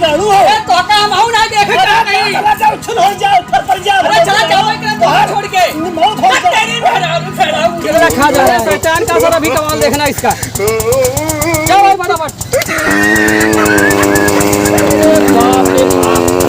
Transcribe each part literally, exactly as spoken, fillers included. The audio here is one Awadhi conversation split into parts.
गाड़ू हो। ए, तो का हम हूँ ना देखे अरे, का नहीं? चला जाओ, छुल हो जाओ, ऊपर पर जाओ। अरे, चला जाओ, एक रंग तोहार छोड़ के। मौत हो जाए। तेरी मेहरारू, मेहरारू। मेरा खा जा रहा है। शैतान का सर अभी कमाल देखना इसका। जाओ भाई, फटाफट। बाप रे बाप।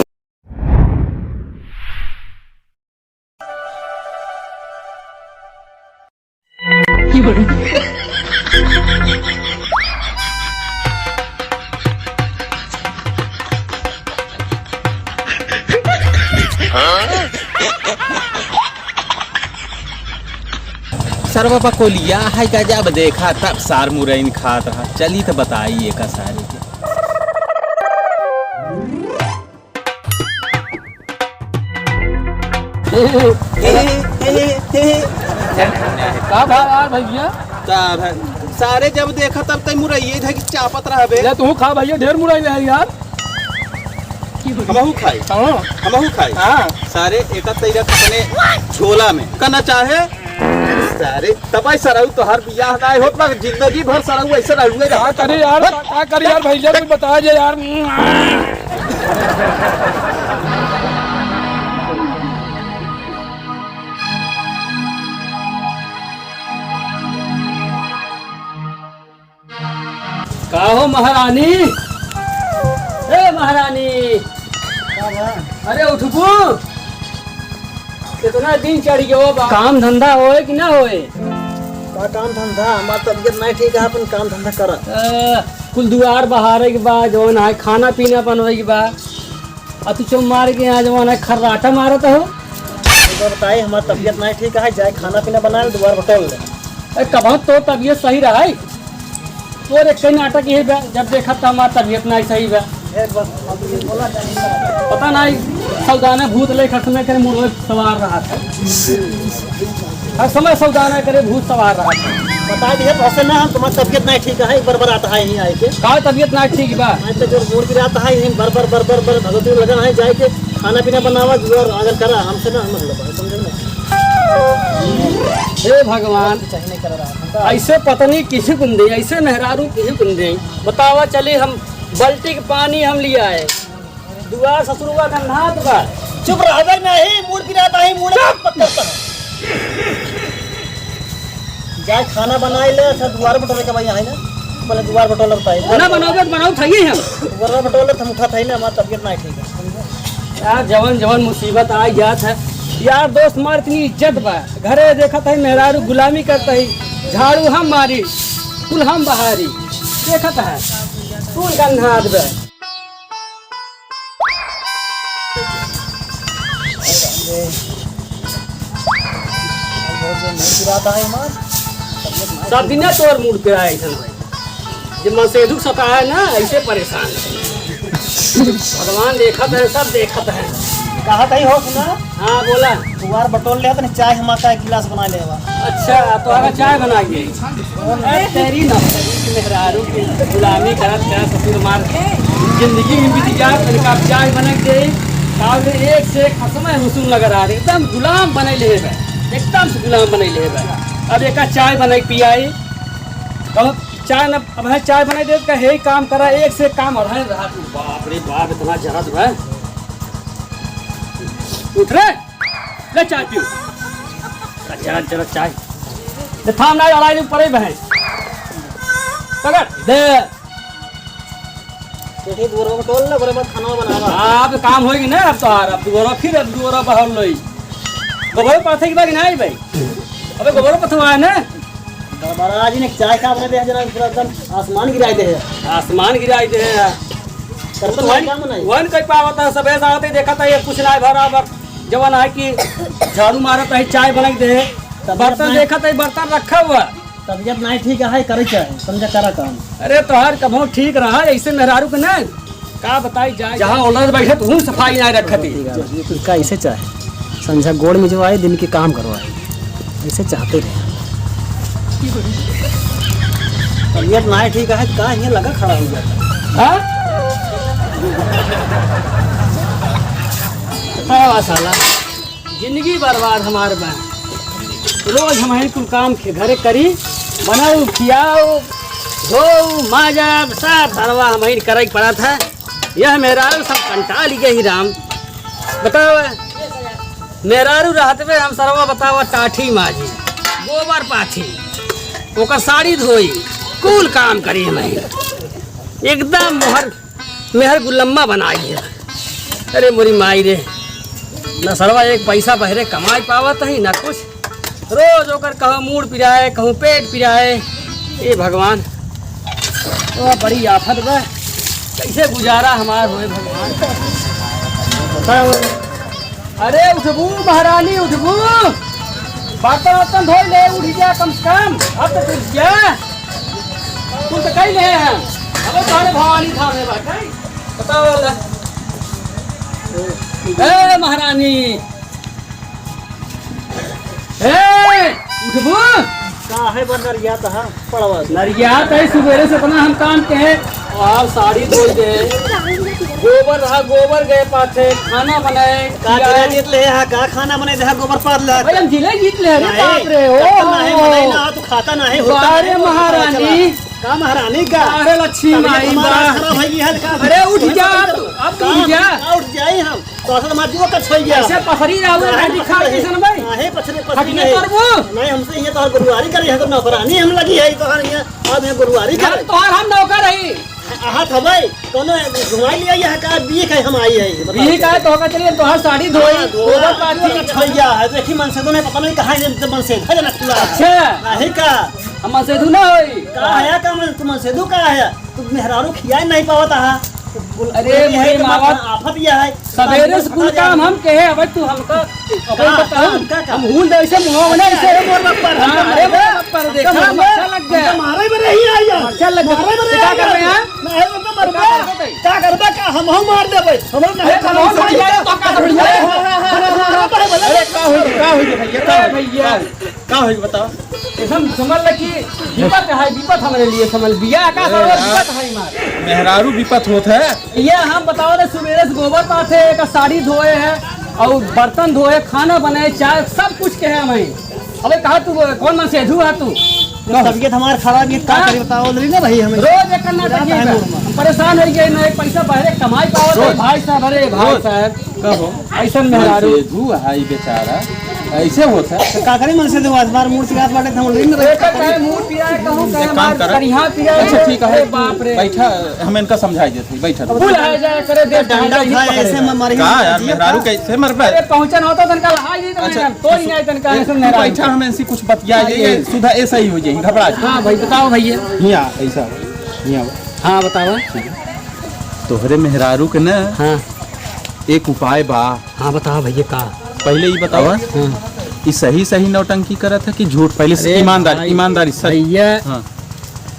सरवा बकोलिया है, गजब देखा, तब सार मुरइन खात रहा। चली त बताई एका सारे के। का भा यार भैया? का भा? सारे जब देखा तब तई मुरइये धइ के चापत रहबे। ले तू खा भैया, ढेर मुरई ले यार। हमहू खाई। हाँ। हमहू खाई। हाँ। सारे एका तई रख अपने झोला में। कहना चाहे सारे तबाई सरऊ तोहार बियाह नाई होत बा, जिंदगी भर सरऊ ऐसे रहुए का रहा। करी यार, बस। का, का करी यार, भैया कुछ बता दे यार। का हो महारानी? ए महारानी! का बा? अरे उठबू? कितना दिन चढ़ गयो बा। काम धंधा होए कि ना होए? का काम धंधा? हमार तबियत नाई ठीक है, अपन काम धंधा करा। अ, कुल दुआर बहारे के बा, जौन है खाना पीना बनवे के बा। आ तू चुप मार के यहाँ जवन है खर्राटा मारत हो। एक बार बताई, हमार तबियत नाई ठीक है, जाए खाना पीना बनाए, दुआर बटोर ले। अरे कबहूँ तो तबियत सही रहा है? तोर एक ही नाटक यही बा, जब देखा त हमार तबियत नाई सही बा। एक बार अब ये बोला जाए। पता नाई, सौदाने भूत लेखा समय करे मुड़वे सवार रहा था। हर समय सौदाना करे भूत सवार रहा। बता दिए, तो हंसे ना, हम तुम्हारी तबियत नहीं ठीक है, एक बार बार आता है यहीं आए के। का तबियत ना ठीक बा? आज तक जो मूड गिरा आता है, यहीं बर बर बर बर बर भगवती लगा है, जाए के खाना पीना बनावा, जुआ अगर करा, हमसे ना मतलब है, समझे ना? हे भगवान, चाहे नहीं कर रहा, हम तो ऐसे पत्नी किसी को दे, ऐसे मेहरारू किसी को दे, बतावा, चली हम बल्टी के पानी हम लिया है। दुआर ससुरवा गन्हात बा। चुप रहबे नहीं, मूड़ गिराता ही, मूड़ चुप! पकड़ता है। जाए खाना बनाए ले, अच्छा दुआर बटोरे के भाई है ना, बोले दुआर बटोर लगता है। ना बनाओगे तो बनाओ, खाइए हम। दुआर बटोर ले, हम उठा था ही ना, हमारी तबियत ना ठीक है। यार, जवन जवन मुसीबत आ जात है, यार दोस्त मार इतनी इज्जत बा, घरे देखत है मेहरारू गुलामी करत है, झाड़ू हम मारी, कुल हम बहारी, देखत है, कुल गन्हात बा। सब दिने तोर मूड पे आए ऐसन भाई। जब मन से दुख सता है ना, ऐसे परेशान। भगवान देखत है, सब देखत है। कहा था ही हो सुना? हाँ, बोला। दुआर बटोर ले, तनी चाय हमार का एक गिलास बना ले बा। अच्छा, तो हमारा चाय बना के। अरे तेरी नौकरी की मेहरारू की गुलामी करत करत ससुर मार जिंदगी में बीत गया, तनी का चाय बना के दे। साहब ने एक से एक हसमे हुसुम लग रहा है, एकदम गुलाम बने ले बे, एकदम से गुलाम बने ले बे। अब एका चाय बना के पियाई, कहो चाय न, अब है चाय बना दे, का हे काम करा, एक से एक काम अढ़ाई रहा तू। बाप रे बाप, इतना जरत बे। उठ रे। ले चाय पियो। जरा, जरा चाय। ले थाम ना, लड़ाई नहीं पड़े बहन। पकड़, दे। बेटी, दुआरो बटोर ले, ओकरे बाद खाना बनावा। अब काम होई कि ना, अब तो आ, अब दुआरो फिर, अब दुआरो बहर लोई। गोबरो पाथे की बात नहीं भाई। अबे गोबरो पथवा है ना? बड़ा जी ने चाय का अपने दे, जना पूरा एकदम आसमान गिराई दे है। आसमान गिराई दे है। कर तो तो भाई, काम नहीं। वन कई पावत है, सबे साथ ही देखत है, ये कुछ ना है बराबर। जवन है कि झाड़ू मारत है, चाय बनाई दे, तबियत बर्तन नहीं। देखत है, बर्तन रखा हुआ। तबियत नहीं ठीक है, करे क्या है? समझा करा काम। अरे तोहार कभो ठीक रहा, ऐसे मेहरारू के ना, का बताई जाए। जहाँ औलाद बैठे, तू सफाई नहीं रखती। ठीक है, ये तो इसका ऐसे चाहे। संझा गोड़ में जो आए, दिन के काम करवाए, ऐसे चाहते रहे। तबियत नहीं ठीक है, का ये लगा खड़ा हो गया? हाँ? का साला? जिंदगी बर्बाद हमार बा। रोज हमहिन कुल काम खे-, घरे करी, बनाऊ, खियाऊ, धोऊ, माजा, सब घरवा हमहिन करे के पड़त है। यह मेहरारू सब कंटाल गई राम। बतावा, मेहरारू रहत में हम सरवा बतावा टाठी माजी, गोबर पाथी, ओकर साड़ी धोई, कुल काम करी हम। एकदम मोहर मेहर गुलम्मा बनाई है। अरे मोरी माई रे, न सरवा एक पैसा बहरे कमाई पावत ही, न कुछ। रोज ओकर कहूँ मूड़ पिराए, कहूँ पेट पिराए। ए भगवान, ओ बड़ी आफत बा, कैसे गुजारा हमार होए भगवान। अरे उठबू महारानी, उठबू, बर्तन वर्तन धोई ले, उठ जा कम से कम। अब तो उठ जा, कुल तो कई ले हैं। अब सारे भवानी धाम है बात है, बताओ वाला। ए महारानी, ए उठबू। का है बा नरिया तहा पड़वा से? नरिया तई सुबेरे से इतना हम काम के हैं, और साड़ी धोई दे, गोबर रहा, गोबर गए पाथे, खाना बनाए, का खिलाए। जिला जीत ले हा, का खाना बनाए, जहाँ गोबर पाथ ला। भाई, हम जिले जीत ले, अरे नहीं, बाप रे, ओ, तब तो नहीं हो। बनाई ना, तू खाता नहीं, होता बारे नहीं, होता महारानी। चला। का महारानी का? अरे लक्ष्मी तबीयत माई हमारा बा। खराब है, ये हाल का? अरे उठ जा, अब तू उठ जा। का उठ जाए हम? तो असल मार दियो, कछ हो गया। ऐसे पसरी रहो, नहीं, दिखा पसरी कैसन भाई? नहीं, पसरी, पसरी हटिए नहीं। करबो। नहीं, हमसे ये तो गुरुवारी करे, यहाँ तो नौकरानी हम लगी है, तो यहाँ, अब यहाँ गुरुवारी यार, करे। तोहार हम नौकर रही। हाथ हवाई, कोनो घुमाई लिया, यहाँ का बीक है, हम आई है, ये बताओ। बीक है, तो होगा चलिए, तोहार साड़ी धोई, हाँ, धोआ, गोबर पाथी। कछ हो गया है, देखी मनसेधु नहीं, पता नहीं कहाँ ये मनसेधु है, जना खुला है। अच्छा। नहीं का? हम मनसेधु ना होई। का है, का मन-, तू मनसेधु का है? तू मेहरारू खियाए नहीं पावत हा। अरे, ये मेरे एक मावा, आफत यह है। सवेरे से कुल काम हम कहे, अब तू हमका का, अपन बताओ। का, का, का? हम हूल दे ऐसे मुंह बना, ऐसे। अरे मोर बप्पर, हाँ, अरे मोर बप्पर, देखा, हमका मक्खा लग गया। हमका मारे में नहीं आई है। मक्खा लग गया। मारे में तो नहीं का आई करबे है। यहाँ? नहीं, हमका मरबे। का करबे? का करबे का? हम हम मार देबे। हमरा नहीं अरे, हम हम मार देबे, तो का करबे? अरे, का होई, का होई भैया, का होई? भैया। का होई बताओ? एकदम समझ ले कि विपत है, विपत हमरे लिए समझ, बियाह का अरे करो, यार, विपत है हमार। मेहरारू विपत होत है। ये हम बताओ रे, सुबेरे से गोबर पाथे, एक साड़ी धोए है और बर्तन धोए, खाना बनाए, चाय, सब कुछ के है हम। अबे कहा तू, कौन मनसेधु है तू? तबीयत हमार खराब, ये का हाँ? करी बताओ, बोल रही ना भाई हमें। रोज एक करना रात पड़िए है का? मूड में। हम परेशान हो गए, ना एक पैसा बहरे कमाई पावत है, रोज। भाई साहब, अरे भाई रोज। साहब। कहो। ऐसन मेहरारू। मनसेधु है बेचारा, ऐसे होत है। तो का करी मनसेधु, आज बार मूड पिरात बाटे, हम लेन रहे। एकर चाहे मूड पिराए, कहूँ कहे एक काम मार करा। करिहा पिराए। अच्छा, ठीक है, अरे तू बाप रे। बैठा, हम इनका समझाई देते हैं, बैठा। भूल है जाए करे, देश डंडा भाई उठाए, पकड़े। ऐसे म-, मारी का यार, जिंदगी मेहरारू का। कैसे मरबे? अरे पहुँचन होता तनका लहाई नहीं तो अच्छा, नहीं, तो ही नहीं तनका तू ऐसे मेहरारू। बैठा, हम इनसे कुछ बतिया, हाँ, ये, ये। ये सुधा ऐसा ही हो जाए, घबरा जाए। हाँ भाई, बताओ भैया। यहाँ, ऐसा, यहाँ। हाँ, बताओ। तोहरे मेहरारू के ना हाँ। एक उपाय बा। हाँ, बताओ भैया, का? पहले ई बतावा, हाँ। ई सही सही नौटंकी करत है कि झूठ? पहले से अरे ईमानदारी, भाई, ईमानदारी से। भैया, हाँ।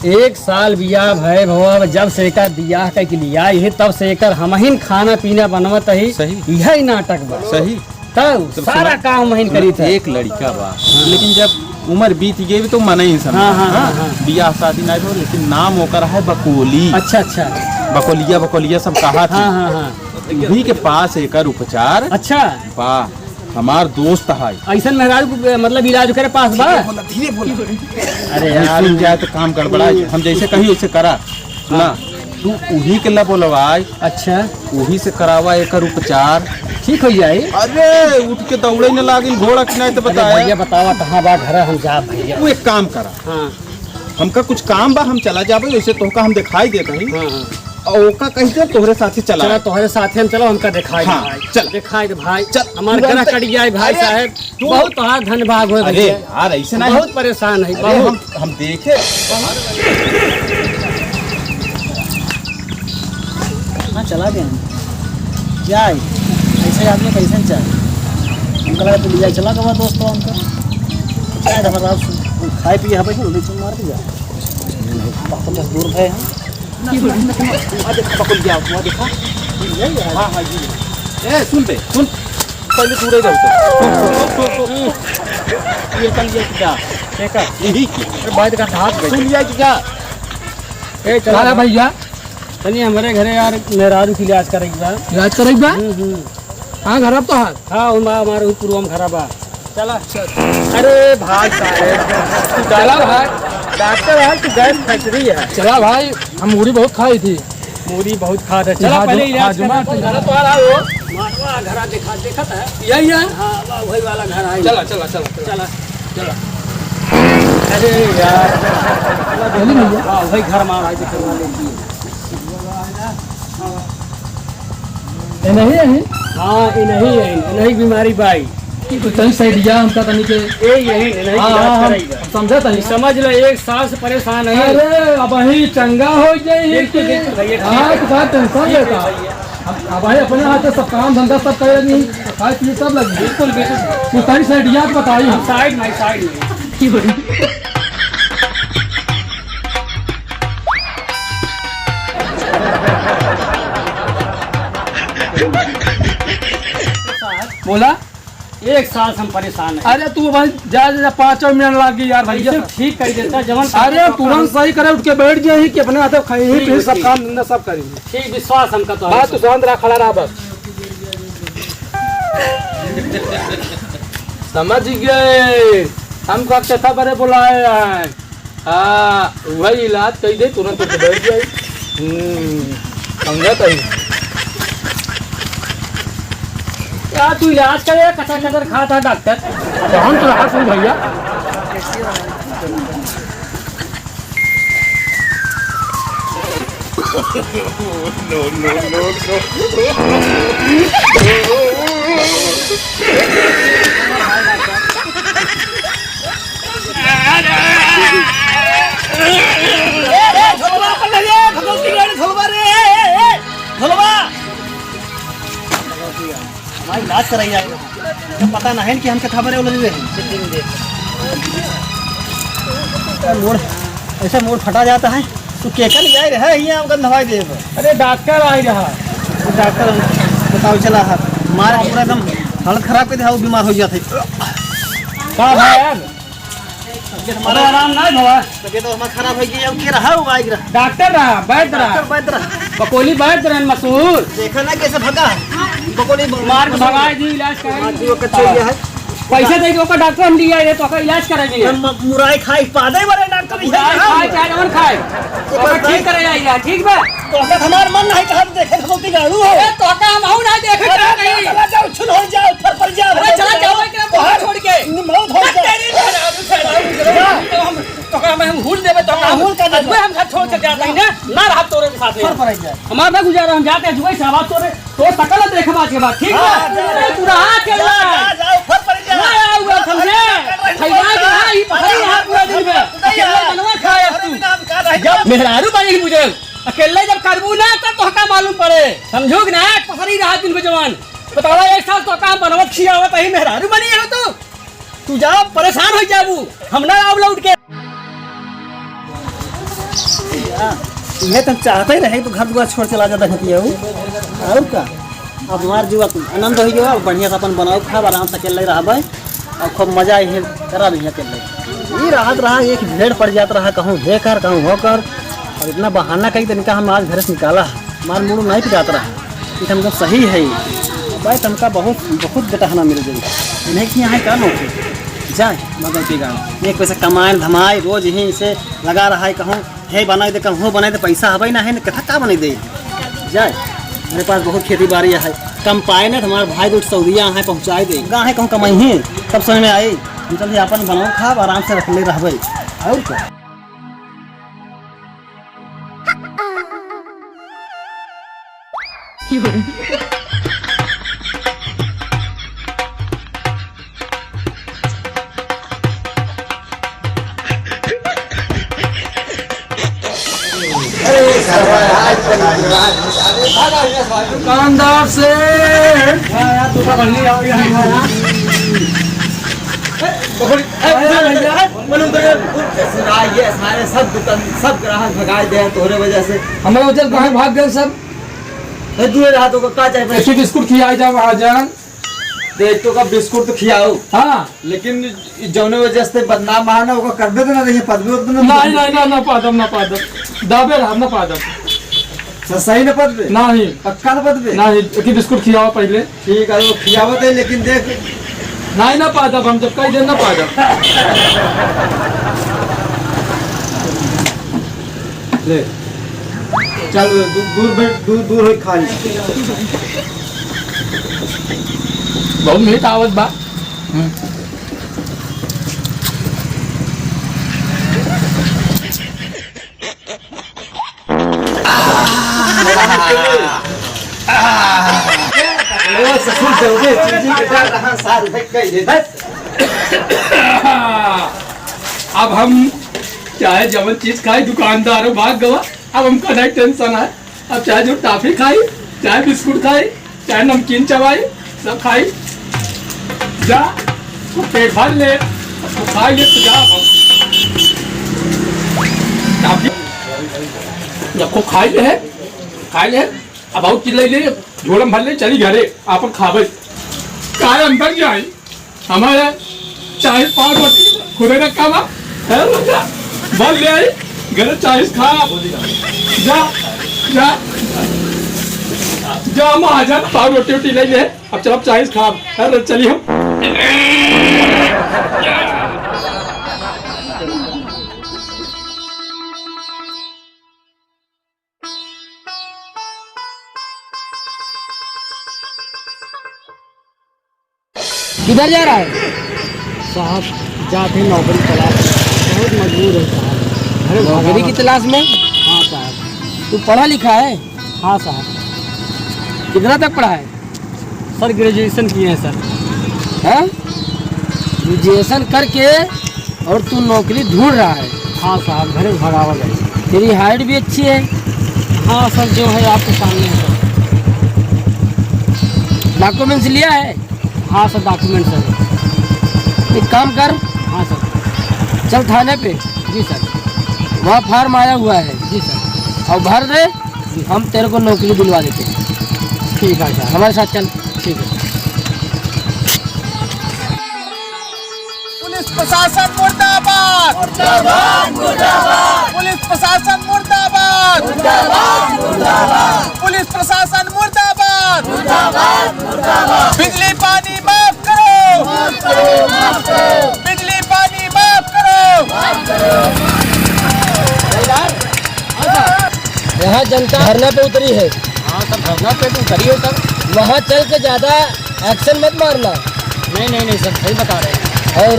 एक साल बियाह भय भवा, जब से एकर बियाह कइके लियाई है, तब से एकर हमहिन खाना पीना बनवत ही। सही। यही नाटक बा। सही। तब तब सारा सुना, काम हमहिन करी था। एक लड़का बा, हाँ। लेकिन जब उम्र बीत गई तो मन ही समझा। हाँ, हाँ, हाँ, हाँ। हाँ। बियाह शादी ना हो, लेकिन नाम ओकर है बकोली। अच्छा, अच्छा। बकोलिया, बकोलिया सब कहा था। हाँ, हाँ, हाँ। उन्हीं के पास एकर उपचार अच्छा। बा। हमार दोस्त है। ऐसन मेहरारू को, मतलब, इलाज ओकरे पास बा? धीरे बोला, धीरे बोला। अरे यार, सुन जाए तो काम गड़बड़ा। हम जैसे कही वैसे करा। हाँ। ना, तू उही के ला बोलवाए। अच्छा। उही से करावा एकर उपचार। ठीक हो जाए। अरे, उठ के दौड़े न लागिन घोड़ा कि नहीं तो अरे बताए। भैया, बतावा कहाँ बा घर, हम जाब भैया। तू एक काम करा। हाँ। हमका कुछ काम बा, हम चला जाबे, वैसे तोहका हम दिखाई देत हई। हाँ, हाँ। और ओका कह दे तोहरे साथे चला। चला, तोहरे साथे हम चलो, हमका दिखाई दे हाँ, भाई। चल। दिखाई दे भाई। चल, हमार तुरंत। गला कट जाए भाई अरे, साहब। तू बहुत तोहार धन भाग होए अरे भैया। यार, ऐसे नहीं। बहुत परेशान है, अरे बहुत। हम, हम देखे। हाँ, चला गए हम। क्या है? ऐसे आदमी कैसे चाहे? हमको लगा तू ले जाए, चला गवा दोस्त हमको। क्या है, हमारा खाए पिए हमें क्यों नहीं मार दिया? बाप दस दूर है हम। आ देख, पकड़ गया, वो देखा? हाँ, हाँ, जी। ए, सुन बे, सुन। पहले दूर ही रहो तो। ये कल ये क्या? देखा? यही की। अरे भाई, देखा, हाथ गए। सुन लिया कि क्या? ए, चला भैया। तनी हमरे घरे यार मेहरारू के इलाज करे के बा। इलाज करे के बा? हम्म, हम्म। हाँ, घर अब तो हाथ। हाँ, हमार, हमार ऊ पुरवा में खराब बा। चला। अरे भाई साहब, तू चला भाई, डॉक्टर है कि गैस फैक्ट्री है? चला भाई, हम मूड़ी बहुत खाई थी। पूरी बहुत खात है। चला, हाँ, पहले जो, इलाज हाँ, जो करा। मार- चला, तो आ रहा हो। मारवा घरा देखा, देखत है। यही है? हाँ, वाह, वही वाला घर है। चला, चला, चला, चला। चला। चला। अरे यार। चली भैया। हाँ, वही घर मार आई तो करवा लेती है। ये नहीं है? हाँ, ये नहीं है, ये नहीं बीमारी बाई। तो तनी सही दिया हमका तनी के। ए, यही नहीं, हाँ, इलाज हाँ, हम कराई बा। समझा तनी। समझ लो, एक साल से परेशान है। अरे, अब ही चंगा हो जाई। बिल्कुल, कि बिल्कुल भैया, ठीक हाँ, है। तो साहब टेंशन ठीक है लेता। भैया। अब, अब भाई अपने हाथ से सब काम धंधा सब करे लगी, खाए पिए सब लगी। बिल्कुल, बिल्कुल। तू सही सही दिया बताई। हम साइड में, साइड में। बोला। एक साल से हम परेशान हैं। अरे तू भाई जा, जा, जा, पाँचों मिनट लागी यार भैया। ऐसे ठीक कर देता, जवन अरे तुरंत सही करे, उठ के बैठ जाए कि अपने हाथे खाई ही, ठीक पी, है, सब ठीक। काम धंधा सब करेंगे। ठीक, विश्वास हमका तो है। तू शांत रहा, खड़ा रहा बस। समझ गए, हम का कथा बरे बुलाए हैं। हाँ, वही इलाज कही दे, तुरंत उठ बैठ जाई। हम्म, समझा तही। क्या तू इलाज करे, कचर कचर खाता डॉक्टर? कौन तो रहा सुन भैया? No, no, no, no। ए, ए, ढोलवा पर लगे, भगवती गाड़ी ढोलवा रे, ए, ए, ए, ढोलवा। हमारा इलाज कराई जाए। जब पता नहीं कि हमके खबर है, वो लगे। ए, मूड़, ऐसा मूड़ फटा जाता है। तू केकर ले आए रहे, हियाँ हम गंधवाई देब। अरे डॉक्टर आए रहा। डॉक्टर बताओ चला है। मारे पूरा एकदम हालत खराब कर दे, वो बीमार हो जाते। का भाई यार? तबियत हमारा आराम ना भवा। तबियत तो हमारा खराब हो गई, अब के रहा हुआ आइग रहा। डॉक्टर रहा, वैद्य रहा। डॉक्टर वैद्य रहा। बकोली वैद्य रहन मशहूर। देखा ना कैसे भगा है। बकोली मार के भगाए दी, इलाज कराई। आज भी वो कच्चा ही है। पैसा दे के ओकर डॉक्टर हम लिया है, तो ओकर इलाज करा दिए। हम मुराई खाई पादे वाले डॉक्टर ही मुराई है। खाए चाहे जवन खाए, तो ओकर बस ठीक भाई। करे जाइए, ठीक बा? तो ओकर हमार मन नहीं कहत देखे तो गलती गाड़ू हो। ए, तो का हम हूं ना देखे अरे, का नहीं? चला जाओ, छुन हो जाओ, फर फर जाओ। अरे, चला जाओ, एकरा तो हाथ छोड़ के। मौत हो जाए। तेरी मेहरारू, मेहरारू, मेहरारू। तो का हम, तो का हम हुल देबे, तो का हाँ, हम हुल कर देबे। अजबे हम घर छोड़ के जाते हैं ना, ना रहा तोरे के साथ में। फर फर जाए। हमार ना गुजारा, हम जाते हैं, जुगाई से आवाज तोरे, तो सकल देखे बात के बात, ठीक बा? हाँ, जा, अरे, तू रहा, चल जा, रहा। जा, जा, फर फर जा। ना आऊ, अब समझे? फर फर जा। खैरा के रहा, ई पकड़ी रहा पूरा दिन में। नहीं अकेला यार। बनवा खाए अब अरे, तू। नाम का रहे? जब मेहरारू बनी मुझे, अकेले जब करबू ना, तब तोहका मालूम पड़े। समझू कि ना? पसरी रहा दिन को जवान। बतावा, एक साल तोहका हम बनवत खियावत, अही मेहरारू बनी है तू? तू जा, परेशान हो जाबू, हम ना आब लौट के। ये तो चाहते ही रहे, तो घर दुआर छोड़ चला जाता है, और का? अब हमार जीव आनंद हो गया, अब बढ़िया से अपन बनाओ, खाब, आराम से अकेले रहबे। और खूब मजा आई है, करा भी अकेले। ये राहत रहा, एक भीड़ पड़ जात रहा, कहूँ हे कर, कहूँ हो कर। और इतना बहाना कई तरीका हम आज घर से निकाला है, हमार मूड नहीं पिटात रहा। ये हमको सही है, भाई तुमका बहुत, बहुत बेटहना मिल गई। इन्हें कि यहाँ का नौकरी जाए, मगर के गाँव एक पैसा कमाए धमाए, रोज यहीं से लगा रहा है, कहूँ हे बनाई दे, कहूँ बनाई दे, पैसा हवे ना है, ना कथा का बनाई दे। जाए, मेरे पास बहुत खेती बाड़ी है, कम पाए ना, तो हमारे भाई दूठ सऊदिया है, पहुँचाए दे। कहाँ है, कहूँ कमाई है, तब समझ में आई। हम चल अपन बनाओ खाब, आराम से रख ले रहबे। और क्या? दुकानदार से ये सारे सब दुकान, सब ग्राहक भगाए दे तोहरे वजह से। हमारे वजह से कहाँ भाग गए सब? ए, दूर रहा तो का चाहे? एक ही बिस्कुट खिया जा वहाँ जान। देख तो का बिस्कुट तो खियाओ। हाँ। लेकिन ई जौने वजह से बदनाम बा ना, ओका करबे तो ना रहिए, पदबे उतना ना नहीं, नहीं, ना, ना पादम, ना पादम। दाबे रहा, ना पादम। स-, सही ना पदबे? नहीं। पक्का ना पदबे? नहीं, एक ही बिस्कुट खियाओ पहले। ठीक है, वो खियावत है, लेकिन देख। नहीं, ना पादम, हम जब कही दे ना पादम। ले। चल, दू-, दूर बैठ, दूर, दूर होई खा ले। बहुत मीठ आवत बा। हम्म। ओ ससुर, जल्दी, जल्दी बेटा, कहाँ साल भर कह दे, बस। अब हम चाहे जवन चीज खाई, दुकानदार हो भाग गवा, अब हमका नहीं टेंशन है। अब चाहे जो टॉफी खाई, चाहे बिस्कुट खाई, चाहे नमकीन चबाई, सब खाई। जा, तू पेट भर ले, तू खा ले, तू जा, अब टॉफी रखो, खाई ले, खाई ले। अब आउट चिल्लाई ले, झोलम भर ले, चली घरे, आपन खाबे। काहे अंदर जाई? हमारे चालीस पाव रोटी खुदे रखा बा। है बेटा? बोल ले आई, घरे चालीस खा। जा, जा, जा, हम आ जा, पाव रोटी वोटी ले ले। अब चल, अब चालीस खा। अरे चलिए हम। किधर जा रहा है? साहब, जात है नौकरी तलाश में। बहुत मजबूर है साहब। अरे नौकरी की भगवान। तलाश में? हाँ साहब। तू पढ़ा लिखा है? हाँ साहब। कितना तक पढ़ा है? सर, ग्रेजुएशन किए हैं सर। हाँ? ग्रेजुएशन करके और तू नौकरी ढूंढ रहा है? हाँ साहब, घरे से भगावा गया। तेरी हाइट भी अच्छी है। हाँ सर, जो है आपके सामने है सर। डॉक्यूमेंट्स लिया है? हाँ सर, डॉक्यूमेंट्स है। एक काम कर। हाँ सर। चल थाने पे। जी सर। वहाँ फॉर्म आया हुआ है। जी सर। और भर दे। हम तेरे को नौकरी दिलवा देते हैं। ठीक है सर। हमारे साथ चल। ठीक है। पुलिस प्रशासन मुर्दाबाद। मुर्दाबाद, मुर्दाबाद। पुलिस प्रशासन मुर्दाबाद। मुर्दाबाद, मुर्दाबाद। पुलिस प्रशासन मुर्दाबाद। मुर्दाबाद, मुर्दाबाद। बिजली पानी माफ करो। माफ करो, माफ करो। बिजली पानी माफ करो। माफ करो। यहाँ जनता धरना पे उतरी है। हाँ सर, धरना पे तो उतरी है सर। वहाँ चल के ज्यादा एक्शन मत मारना। नहीं, नहीं, नहीं सर, सही बता रहे हैं। और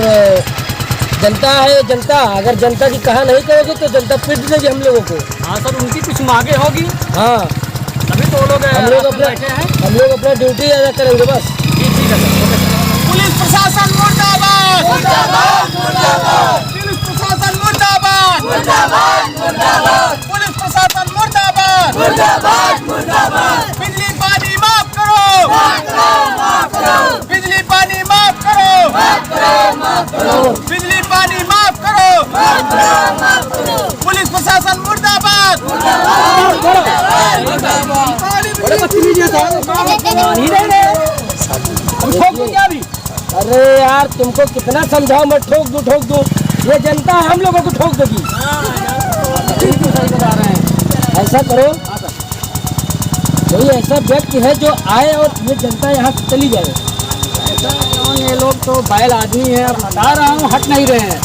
जनता है, जनता, अगर जनता की कहा नहीं करोगे तो जनता पीट देगी हम लोगों को। हाँ सर, उनकी कुछ मांगे होगी। हाँ। तभी तो वो लोग हम लोग रास्ते अपना, बैठे हैं। हम लोग अपना ड्यूटी अदा करेंगे बस। जी, ठीक है सर, ओके सर। पुलिस प्रशासन मुर्दाबाद। मुर्दाबाद, मुर्दाबाद। पुलिस प्रशासन मुर्दाबाद। मुर्दाबाद, मुर्दाबाद। पुलिस प्रशासन मुर्दाबाद। मुर्दाबाद, मुर्दाबाद। बिजली पानी माफ करो। माफ करो, माफ करो। बिजली पानी माफ करो। माफ करो, माफ करो। बिजली पानी माफ करो। माफ करो, माफ करो। पुलिस प्रशासन मुर्दाबाद। मुर्दाबाद, मुर्दाबाद। अरे बदतमीजी है साहब, मान ही नहीं रहे। हम ठोक दूं क्या अभी? अरे यार, तुमको कितना समझाओ, मैं ठोक दूं, ठोक दूं। ये जनता हम लोगों को ठोक देगी। हाँ, यार, बिल्कुल सही बता रहे हैं। ऐसा करो, हाँ सर। कोई ऐसा व्यक्ति है जो आए और ये जनता यहाँ से चली जाए। ऐसा कौन? ये लोग तो बैल आदमी है, अब बता रहा हूँ, हट नहीं रहे हैं।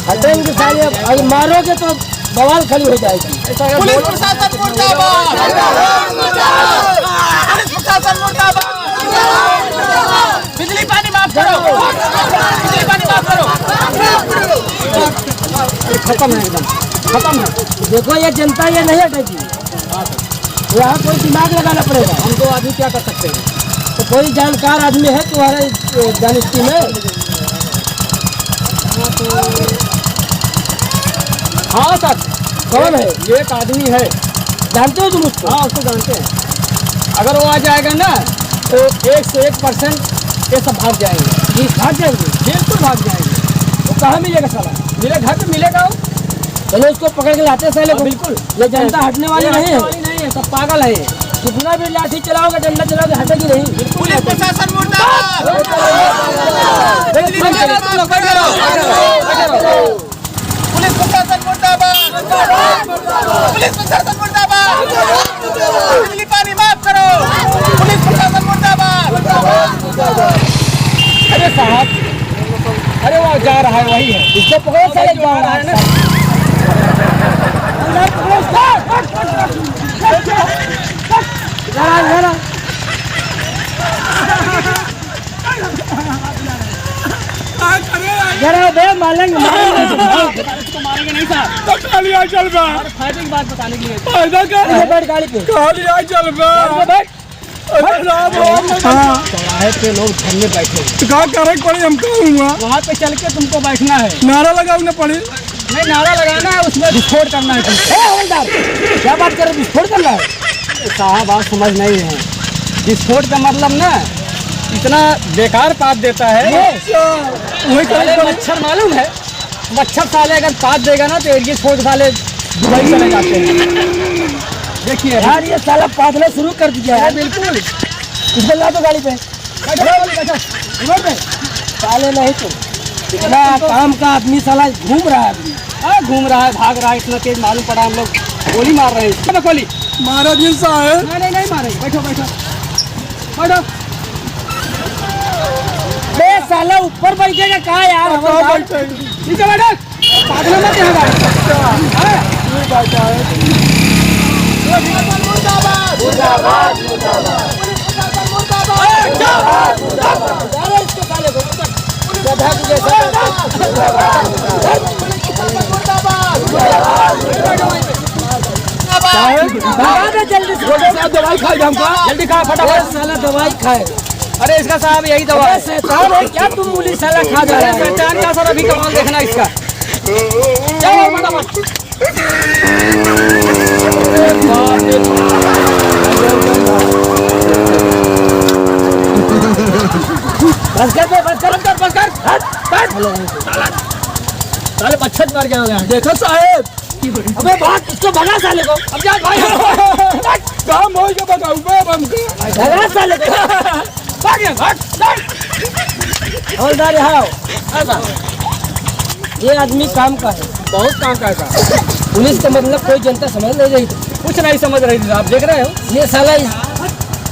हटेंगे साले, अब, अब मारोगे तो बवाल खड़ी हो जाएगी। पुलिस प्रशासन मुर्दाबाद। पुलिस प्रशासन मुर्दाबाद। बिजली पानी माफ करो। बिजली पानी माफ करो। खत्म है एकदम, खत्म है। देखो, ये जनता, ये नहीं हटेगी। यहाँ कोई दिमाग लगाना पड़ेगा। हम तो आदमी क्या कर सकते हैं? तो कोई जानकार आदमी है तुम्हारे, अ, डायनेस्टी में? हाँ सर। कौन है? एक आदमी है। जानते हो तुम उसको? हाँ, उसको जानते हैं। अगर वो आ जाएगा ना, तो एक सौ एक परसेंट ये सब भाग जाएंगे। ये भाग जाएंगे? बिल्कुल भाग जाएंगे। वो कहाँ मिलेगा साला? मेरे घर पे मिलेगा वो। चलो, उसको पकड़ के लाते हैं साले को। हाँ, बिल्कुल। ये जनता हटने वाली ये नहीं है। हटने वाली नहीं है, सब पागल है। कितना भी लाठी चलाओगे, डंडा चलाओगे, हटेगी नहीं। पुलिस प्रशासन मुर्दाबाद। बैठो, बैठो, तुम लोग बैठो। पुलिस प्रशासन मुर्दाबाद। पुलिस प्रशासन मुर्दाबाद। बिजली पानी माफ करो। पुलिस प्रशासन मुर्दाबाद। अरे साहब, अरे वो जा रहा है, वही है। इसको पकड़ो, साले, जो आ रहा है ना। तो खाली आ चल बा। अरे, फायदे की बात बताने के लिए। फायदा का? ये बैठ गाड़ी पे। खाली आ चल बा। गाड़ी पे बैठ। अरे राम, राम, राम। हाँ। चौराहे पे लोग धरने बैठे हैं। तो का करे के पड़ी, हम का हुआ? वहाँ पे चल के तुमको बैठना है। नारा लगाना पड़ी। नहीं, नारा लगाना है, उसमें विस्फोट करना है तुमको। ए, हवलदार, क्या बात कर रहे हो? विस्फोट करना है? साहब, आप समझ नहीं रहे हैं। विस्फोट का मतलब ना, इतना बेकार पाद देता है। अच्छा, वही करे साले के पड़ी। मच्छर मालूम है? मच्छर साले अगर पाद देगा ना, तो एयर फोर्स वाले दुबई चले जाते हैं। देखिए अभी। यार, ये साला पादना शुरू कर दिया है। अरे बिल्कुल। इसको ला दो गाड़ी पे। बैठो, बैठो, बैठो। रिमोट पे। साले नहीं तो। इतना काम का आदमी साला घूम रहा है अभी। हाँ, घूम रहा है, भाग रहा है, इतना तेज मालूम पड़ा, हम लोग गोली मार रहे हैं। चलो गोली। मारा जिन साहब। नहीं, नहीं, नहीं मारे। बैठो, बैठो। बैठो। बे साला, ऊपर बैठेगा का यार, हाँ, हवलदार? बैठो। नीचे बैठो। पागल मत यहाँ बैठ। हाँ। मुर्दाबाद, मुर्दाबाद। मुर्दाबाद, मुर्दाबाद। अरे, इसको साले को। गधा की जैसा। मुर्दाबाद। भगा दे जल्दी से। डॉक्टर साहब, दवाई खाए हमका। जल्दी खा, फटाफट। ए, साला दवाई खाए। अरे, इसका साहब, यही दवा अरे, है। शैतान है क्या तुम, मूली साला खा जा रहे हो? शैतान का सर, अभी कमाल देखना इसका। चलो, फटाफट। बस कर बे, बस कर, बस कर, बस कर। हट, हट। साले, साले, बच्छत मर गया होगा। देखो साहेब, अबे भाग, इसको भगा साले को। अब जा भाई। काम हो गया, बताओ, बे बम के। भगा साले को। भाग यहाँ, भाग, भाग। हवलदार यहाँ आओ। हाँ साहब। ये आदमी काम का है। बहुत काम का है साहब। पुलिस का मतलब कोई जनता समझ नहीं रही। कुछ नहीं समझ रही थी, आप देख रहे हो। ये साला इस,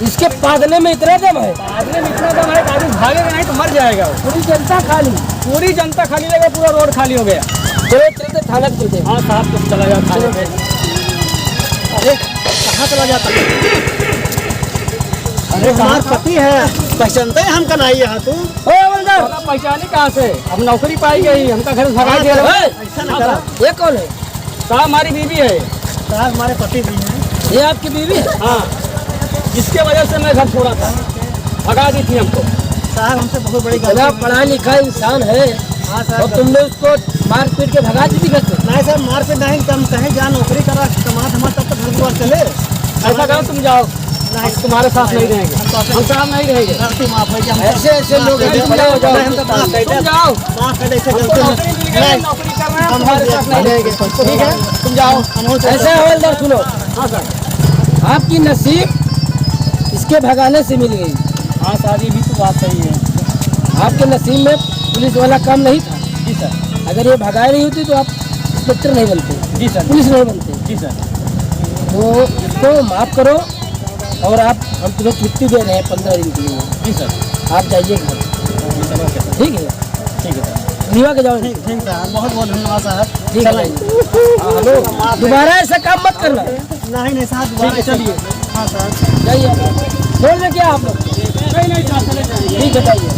इसके पादने में इतना दम है। पादने में इतना दम है कि आदमी भागेगा नहीं तो मर जाएगा वो। पूरी जनता खाली। पूरी जनता खाली हो गई, पूरा रोड खाली हो गया। चलो चलते थाना पे चलते हैं। हाँ साहब, तुम चला जाओ थाने पे। अरे कहाँ चला जाता है? अरे हमार पति है, पहचानते हैं हमका नहीं यहाँ तू? ओ हवलदार, पहचानी कहाँ से? हम नौकरी पाई गई, हमका घर से भगा दिया। हाँ, ऐसा ना करो। ये कौन है? साहब, हमारी बीवी है। साहब, हमारे पति भी हैं। ये आपकी बीवी है? हाँ, जिसके वजह से मैं घर छोड़ा था, भगा दी थी हमको। साहब, हमसे बहुत बड़ी गलती इतना पढ़ा लिखा इंसान है हाँ, सर। और तुमने उसको मारपीट के भगा दी थी घर से? नहीं, सर, मारपीट नहीं, कम कहीं जा नौकरी करा, कमा धमा, तब तो घर दुआर चले। ऐसा करो, तुम जाओ। नहीं। हम तुम्हारे साथ नहीं रहेंगे। हम तो हम साथ नहीं रहेंगे। गलती माफ है कि हम ऐसे, ऐसे लोग हैं, तुम जाओ, जाओ। हम तो माफ कर दे। तुम जाओ। माफ कर दे, ऐसे हमको गलती नौकरी मिल गई, नहीं। नौकरी कर रहे हैं, हम तुम्हारे साथ नहीं रहेंगे। ठीक है, तुम जाओ। हम और ऐसा है, हवलदार, सुनो। हाँ सर। आपकी नसीब इसके भगाने से मिल गई। हाँ सर, ये भी तो बात सही है। आपके नसीब में पुलिस वाला काम नहीं था। जी सर। अगर ये भगाए नहीं होती तो आप इंस्पेक्टर नहीं बनते। जी सर। पुलिस नहीं बनते। जी सर। तो इसको माफ करो। और आप, हम तुम्हें छुट्टी दे रहे हैं पन्द्रह दिन के लिए। जी सर। आप जाइए घर। जी सर, ओके सर। ठीक है? ठीक है सर। रीवा के जाओ। ठीक, ठीक सर, बहुत बहुत धन्यवाद सर। ठीक है, चलो। जाइए। हाँ, हेलो, दोबारा ऐसा काम मत करना। नहीं, नहीं सर, दोबारा ठीक है, ऐसा चलिए। हाँ सर। जाइए। छोड़ दे क्या आप लोग? नहीं, नहीं सर, चले जाइए। ठीक है, जाइए।